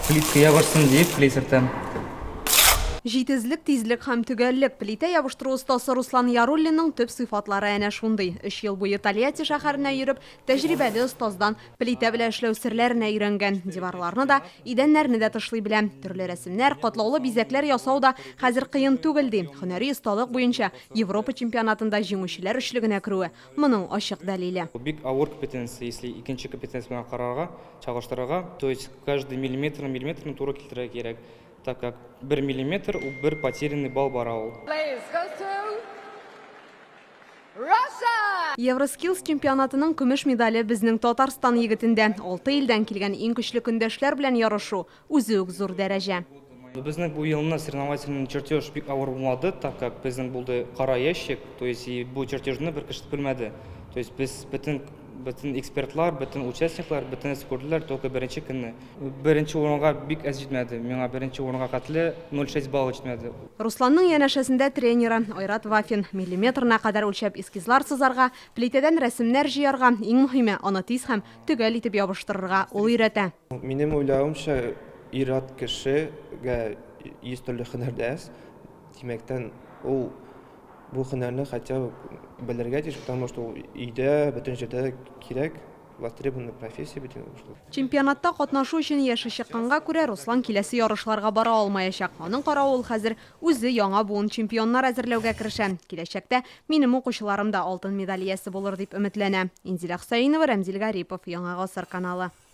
Плитка ябышсын диеп клей сөртәм. Җитезлек, тизлек һәм төгәллек. Плитә ябыштыру остасы Руслан Яруллинның төп сыйфатлары әнә шундый. Өч ел буе Тольятти шәһәренә йөреп, тәҗрибәле остаздан плитә белән эшләү серләренә өйрәнгән. Диварларны да, идәннәрне дә тышлый белә. Төрле рәсемнәр, катлаулы бизәкләр ясау да хәзер кыен түгел, ди. Һөнәри осталык буенча Европа чемпионатында җиңүчеләр өчлегенә керүе, моның ачык дәлиле. Бик авыр компетенция, если икенче компетенция белән карарга, чагыштырырга, то есть каждый миллиметрын миллиметрын туры китерергә кирәк, так как бер миллиметр ул бер потерянный балл бара ул. Place goes to Russia! Евроскиллс чемпионатының көмеш медале безнең Татарстан егетендә. Алты илдән килгән иң көчле көндәшләр белән ярышу, үзе үк зур дәрәҗә. Безнең бу елны соревновательный чертеж бик авыр булмады, так как безнең булды кара ящик, то есть и бу чертежны бер кеше белмәде. То есть без бөтен бөтен экспертлар, бөтен участниклар, бөтенесе күрделәр только беренче көнне. Беренче урынга бик әз җитмәде. Миңа беренче урынга хәтле 0,6 балл җитмәде. Русланның янәшәсендә тренеры Айрат Вафин. Миллиметрына кадәр үлчәп эскизлар сызарга, плитәдән рәсемнәр җыярга, иң мөһиме, аны тиз һәм төгәл итеп ябыштырырга ул өйрәтә. Минем уйлавымча, ир-ат кешегә 100 төрле һөнәр дә әз. Димәктән, ул бу һөнәрне хотя бы белергә тиеш, потому что ул өйдә, бөтен җирдә кирәк, востребованная профессия бит инде ул. Чемпионатта катнашу өчен яше чыкканга күрә, Руслан киләсе ярышларга бара алмаячак. Аның каравы, ул хәзер үзе яңа буын чемпионнар әзерләүгә керешә. Киләчәктә минем укучыларым да алтын медаль иясе булыр дип өметләнә. Инзилә Хөсәенова, Рәмзил Гарипов, Яңа Гасыр каналы.